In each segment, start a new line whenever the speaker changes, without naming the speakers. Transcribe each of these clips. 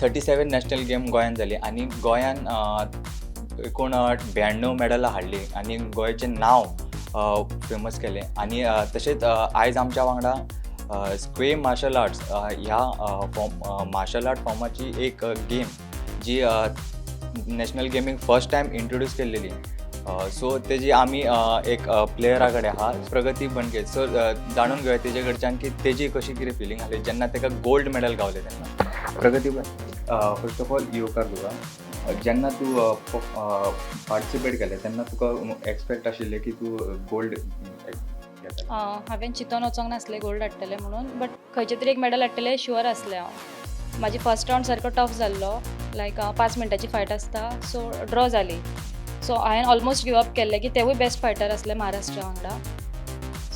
37 national game गोंयान जाली आनी गोंयान एकूण 92 मेडलां हाडलीं आनी गोंयचें नांव फेमस केलें. आनी तशेंच आयज आमच्या वांगडा स्क्वे मार्शल आर्ट्स ह्या फॉर्म मार्शल आर्ट फॉर्माची एक गेम जी नॅशनल गेमीक फर्स्ट टायम इंट्रोड्यूस केल्लेली, सो तेजी आमी एक प्लेयरा कडेन आहा, प्रगती बनके. सो जाणून घेवया तेजे कडच्यान की तेजी कशी कितें फिलींग आसली जेन्ना ताका गोल्ड मेडल गावलें तेन्ना. प्रगती, फर्स्ट ऑफ ऑल येवकार तुका. जेन्ना तूं पार्टिसिपेट केलें तेन्ना तुका एक्सपेक्ट आशिल्लें की तूं गोल्ड घेतलें?
हांवें चिंतून वचोंक नासलें गोल्ड हाडटलें म्हणून, बट खंयचें तरी एक मेडल हाडटलें शुअर आसलें हांव. म्हाजी फर्स्ट रावंड सारको टफ जाल्लो, लायक 5 मिनटाची फायट आसता, सो ड्रॉ जाली. सो हांवें ऑलमोस्ट गिव अप केल्लें की तेवूय बेस्ट फायटर आसले महाराष्ट्रा वांगडा.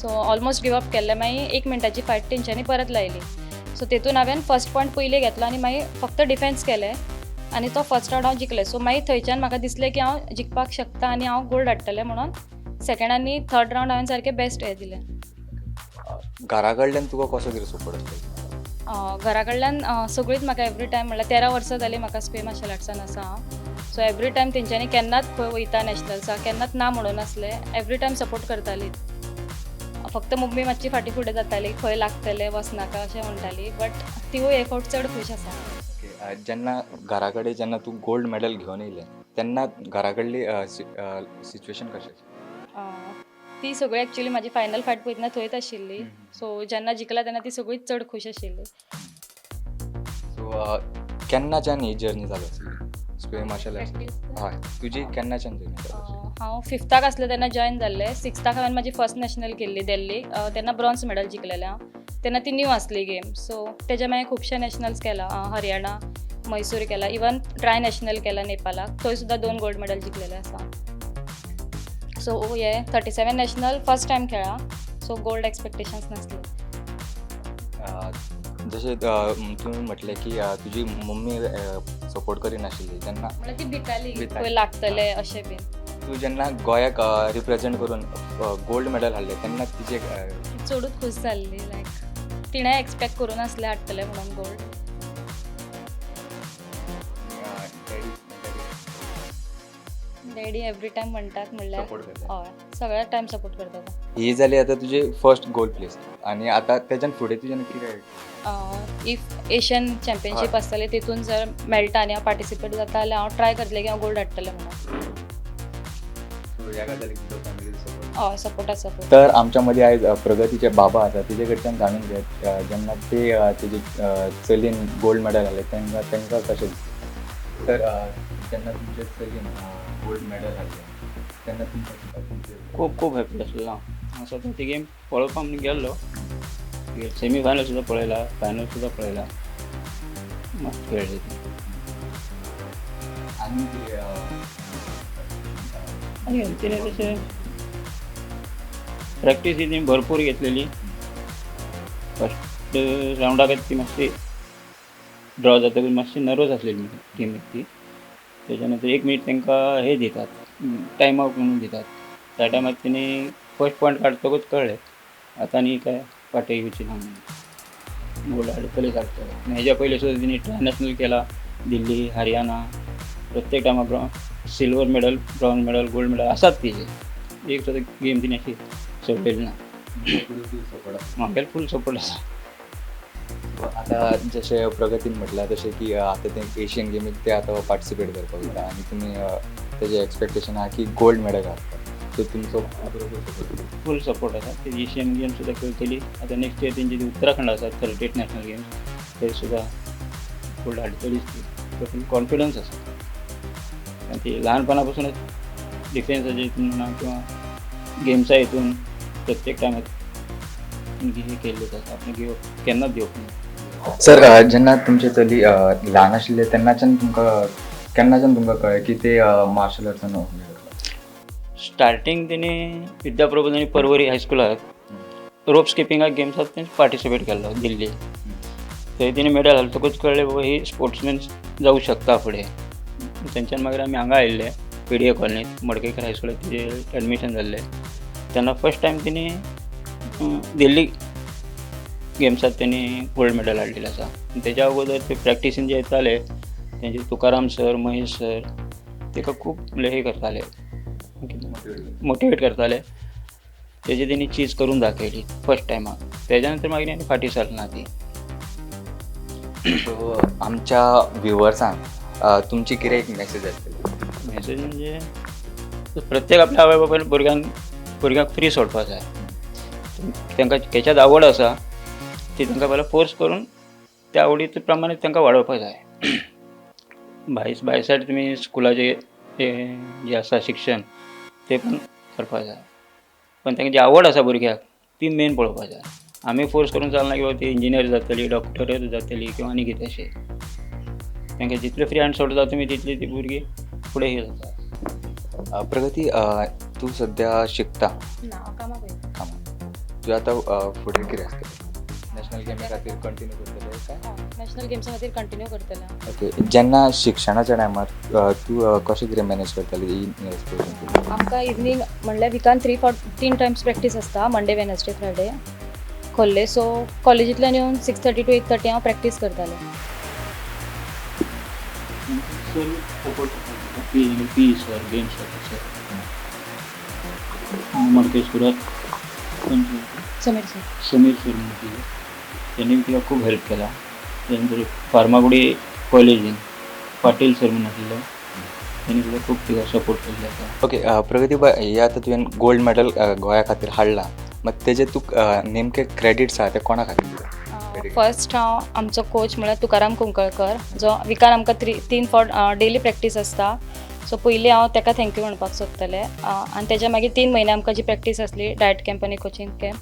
सो ऑलमोस्ट गिव अप केल्लें. मागीर एक मिनटाची फायट तेंच्यांनी परत लायली. सो तेतून हांवें फर्स्ट पॉयंट पयलीं घेतलो आनी मागीर फक्त डिफेन्स केलें आनी तो फर्स्ट रावंड हांव जिखलें. सो मागीर थंयच्यान म्हाका दिसलें की हांव जिखपाक शकता आनी हांव गोल्ड हाडटलें म्हणून. सेकंड आनी थर्ड रावंड हांवें सारकें बेस्ट हें दिलें.
घरा कडल्यान तुका कसो कितें सपोर्ट आसलो?
घरा कडल्यान सगळींच म्हाका एवरी टायम, म्हणल्यार 13 वर्सां जालीं म्हाका स्क्वे मार्शल आर्ट्सान आसा हांव. सो एवरी टायम तेंच्यांनी केन्नाच खंय वयता नॅशनल्साक, केन्नाच ना म्हणून नासलें. एवरी टायम सपोर्ट करताली. फक्त मम्मी मातशी फाटीं फुडें जाताली, खंय लागतलें, वचनाका अशें म्हणटाली, बट तिवूय हे फावट चड खूश आसा.
ओके, जेन्ना घरा कडेन जेन्ना तूं गोल्ड मेडल घेवन येयलें तेन्ना घरा कडली सिच्युएशन कशें आशिल्लें?
ती सगळी एक्चुली म्हाजी फायनल फायट पळयतना थंयच आशिल्ली. सो जेन्ना जिखला तेन्ना ती सगळीच चड खूश आशिल्ली.
सो केन्नाच्यान ही जर्नी चालू आसली स्क्वे मार्शल आर्ट्स?
प्रॅक्टीस?
हय, तुजी केन्नाच्यान जर्नी चालू आसली?
हांव फिफ्ताक आसलें तेन्ना जॉयन जाल्लें. सिक्स्थाक हांवें म्हाजी फर्स्ट नॅशनल केल्ली दिल्ली. तेन्ना ब्रॉन्ज मेडल जिखलेलें हांव. तेन्ना ती न्यू आसली गेम. सो तेज्या मागीर खुबशे नॅशनल्स केला, हरियाणा, मैसूर केला, इवन ट्राय नॅशनल केला नेपालाक. थंय सुद्दां दोन गोल्ड मेडल जिखलेले आसा. सो हे 37 नॅशनल फर्स्ट टायम खेळा, सो गोल्ड एक्सपेक्टेशन्स नासले.
जशें तुवें म्हटलें की तुजी मम्मी सपोर्ट करिनाशिल्ली तेन्ना
म्हणल्यार ती भिताली.
भिताली.
खंय लागतलें अशें बीन.
तूं जेन्ना गोंयाक रिप्रेझेंट करून गोल्ड मेडल हाडलें तेन्ना तिजे
ती चडूच खूश जाल्ली. लायक तिणें एक्सपेक्ट करूं नासलें हाडटलें म्हणून gold.
Daddy?
Daddy every time म्हणटात म्हणल्यार
सपोर्ट करता?
हय, सगळ्या टायम सपोर्ट करता तो.
ही जाली आतां तुजी फर्स्ट गोल्ड प्लेस आनी आतां तेज्यान फुडें तुजें कितें?
If Asian championship आसतले, तितून जर मेळटा आनी हांव पार्टिसिपेट जाता जाल्यार हांव ट्राय करतलें की हांव गोल्ड हाडटलें म्हणून.
ह्या गजालीक तुजो फॅमिली सपोर्ट?
हय, सपोर्ट आसा फूल.
तर आमच्या मदीं आयज प्रगतीचे बाबा आसा. तिजे कडच्यान जाणून घेत जेन्ना ते तेजे चलयेन गोल्ड मेडल हाडलें तेंकां कशें दिसलें. तर जेन्ना तुमच्या चलयेन गोल्ड मेडल हाडलें तेन्ना तुमकां
खूब खूब हॅपी आसलो हांव. हांव सदां ती गेम पळोवपाक म्हणून गेल्लो. सेमी फायनल सुद्दां पळयला, फायनल सुद्दां पळयला. मस्त खेळ्ळी ती.
आनी कितें
आनी तिणें तशें प्रॅक्टीस तिणें भरपूर घेतलेली. फर्स्ट रावंडाक ती मातशी ड्रॉ जातकूच मातशी नर्वस आसलेली टीम ती. तेच्या नंतर एक मिनीट तांकां हे दितात, टायम आवट म्हणून दितात. त्या टायमार तिणें फर्स्ट पॉयंट काडटकूच कळ्ळें आतां आनी काय फाटीं येवची ना म्हणून, गोल्ड हाडटलेच हाडटले. आनी हेज्या पयलीं सुद्दां तिणें ट्राय नॅशनल केला, दिल्ली, हरियाणा, प्रत्येक टायमा silver medal, bronze medal, gold medal आसात तिजे. एक सुद्दां गेम तिणें अशी सोडलेली ना.
सपोर्ट आसा?
म्हागेलो फूल सपोर्ट आसा.
आतां जशें प्रगतीन म्हटलां तशें की आतां ते एशियन गेमीक ते आतां पार्टिसिपेट करपाक वयता आनी तुमी तेजें एक्सपेक्टेशन आहा की गोल्ड मेडल हाडपाक, सो तुमचो बरोबर सपोर्ट?
फूल सपोर्ट आसा. ती एशियन गेम सुद्दां खेळटली आतां. नेक्स्ट इयर तेंची ती उत्तराखंड आसा, 38 नॅशनल गेम्स, थंय सुद्दां गोल्ड हाडटलीच ती. फूल कॉन्फिडन्स आसा आनी ती ल्हानपणा पासूनच डिफेन्साच्या हितून म्हणा किंवा गेम्सा हितून प्रत्येक टायमार हे केल्लेच आसा. आपणें गिव केन्नाच दिवप ना.
सर, जेन्ना तुमचे चली ल्हान आशिल्ले तेन्नाच्यान तुमकां केन्नाच्यान तुमकां कळ्ळें की ते मार्शल आर्ट्सान?
स्टार्टींग तेणी विद्या प्रबोधिनी परवरी हायस्कुलाक रोप स्किपिंगाक गेम्सात तेणी पार्टिसिपेट केल्लो दिल्ली. थंय तेणी मेडल हाडटकूच कळ्ळें बाबा ही स्पोर्ट्समॅन जावं शकता फुडें. थंयच्यान मागीर आमी हांगा आयिल्ले पी डी ए कॉलनीत, मडकयकर हायस्कुलाक तिजें एडमिशन जाल्लें. तेन्ना फर्स्ट टायम तेणी दिल्ली गेम्सात तेणी गोल्ड मेडल हाडलेलें आसा. तेच्या अगोदर ते प्रॅक्टिसीन जे येताले तेंचे तुकाराम सर, महेश सर ताका खूब म्हणल्यार हे करताले, मोटिवेट करताले. तेजे तेणी चीज करून दाखयली फर्स्ट टायमाक. तेज्या नंतर मागीर आनी फाटीं सरना ती.
सो आमच्या व्युवर्सांक तुमची कितें एक मॅसेज आसतली?
मेसेज म्हणजे प्रत्येक आपल्या आवय बापायन भुरग्यांक फ्री सोडपाक जाय. तांकां खेच्यात आवड आसा ती तांकां पहिला फोर्स करून त्या आवडी प्रमाणे तांकां वाडोवपाक जाय. बाय सायड तुमी स्कुलाचे हें जें आसा शिक्षण तें पण करपाक जाय, पण तांकां जी आवड आसा भुरग्याक ती मेन पळोवपाक जाय. आमी फोर्स करून चलना की बाबा ती इंजिनियर जातली, डॉक्टरच जातली किंवा आनी कितें अशें. तांकां जितले फ्री हँड सोडता तुमी तितली ती भुरगीं फुडें हे जाता.
प्रगती, तूं सद्या शिकता?
ना, हांव कामाक वयता.
कामाक. तुवें आतां फुडें कितें आसतलें, नॅशनल गेमी खातीर कंटिन्यू करतलें काय?
नॅशनल गेम्सा खातीर कंटिन्यू करतलें हांव.
ओके, जेन्ना शिक्षणाच्या टायमार तूं कशें कितें मॅनेज करताली ही एक्सपिरियन्स?
आमकां इवनींग म्हणल्यार विकान 3 टायम्स प्रॅक्टीस आसता, मंडे, वेनसडे, फ्रायडे खोल्ले. सो कॉलेजींतल्यान येवन 6:30 टू 8:30 हांव प्रॅक्टीस करतालें.
Sir support P P sir, game sir, sir मडकेश्वरात
समीर सर.
समीर सर म्हणून त्यांनी तिका खूब हेल्प केला. त्यानंतर फार्मागुडी कॉलेजीन पाटील सर म्हणून आसलेलो, त्यांनी सुद्दां खूब तिका सपोर्ट केल्लो आसा.
ओके, प्रगती बाय, हे आतां तुवें गोल्ड मेडल गोंया खातीर हाडला, मात तेजे तूं नेमके क्रेडिट्स आहा ते कोणा खातीर दिता?
फर्स्ट हांव आमचो कोच म्हळ्यार तुकाराम कुंकळकर, जो विकान आमकां 3 फावट डेली प्रॅक्टीस आसता. सो पयलीं हांव ताका thank you म्हणपाक सोदतलें. आनी तेज्या मागीर 3 म्हयने आमकां जी प्रॅक्टीस आसली डायट कॅम्प आनी कोचिंग कॅम्प,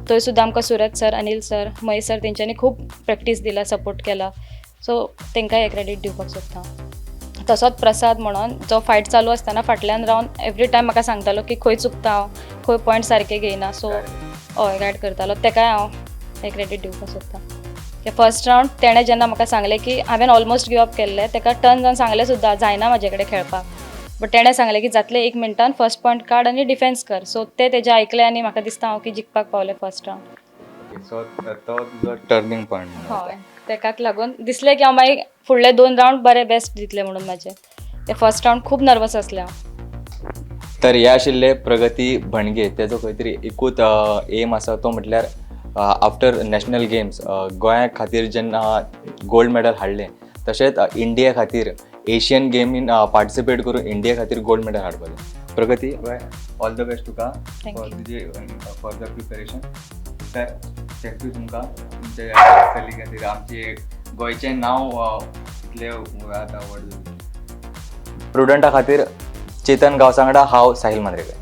थंय सुद्दां आमकां Suraj sir, Anil sir, Mahesh sir तेंच्यांनी खूब प्रॅक्टीस दिला, सपोर्ट केला. सो तांकां हें क्रेडीट दिवपाक सोदता. तसोच प्रसाद म्हणून जो फायट चालू आसतना फाटल्यान रावन एवरी टायम म्हाका सांगतालो की खंय चुकता हांव, खंय पॉयंट सारके घेयना. सो हय, गायड करतालो, ताकाय हांव हें क्रेडीट दिवपाक सोदता. फर्स्ट रावंड तेणें जेन्ना म्हाका सांगलें की हांवें ऑलमोस्ट गिव अप केल्लें, ताका टर्न जावन सांगलें सुद्दां जायना म्हाजे कडेन खेळपाक, बट तेणें सांगलें की जातलें 1 मिनटान, फर्स्ट पॉयंट काड आनी डिफेन्स कर. सो तें तेजें आयकलें आनी म्हाका दिसता हांव की जिखपाक पावलें फर्स्ट रावंड.
ओके, सो तो तुजो टर्निंग पॉयंट.
हय, तेकाच लागून दिसलें की हांव मागीर फुडले 2 रावंड बरे बेस्ट दितले म्हणून. म्हाजे ते फर्स्ट रावंड खूब नर्वस आसलें हांव.
तर हे आशिल्ले प्रगती भणगे. तेजो खंय तरी एकूच एम आसा, तो म्हटल्यार आफ्टर नॅशनल गेम्स गोंया खातीर जेन्ना गोल्ड मेडल हाडलें, तशेंच इंडिया खातीर एशियन गेमीन पार्टिसिपेट करून इंडिया खातीर गोल्ड मेडल हाडपाचें. प्रगती, ऑल the best तुका फॉर तुजी फर्दर प्रिपेरेशन. तर thank you तुमकां तुमच्या चली खातीर आमची गोंयचें नांव इतलें आतां व्हड. प्रुडंटा खातीर चेतन गांवसा वांगडा हांव साहील मांद्रेकर.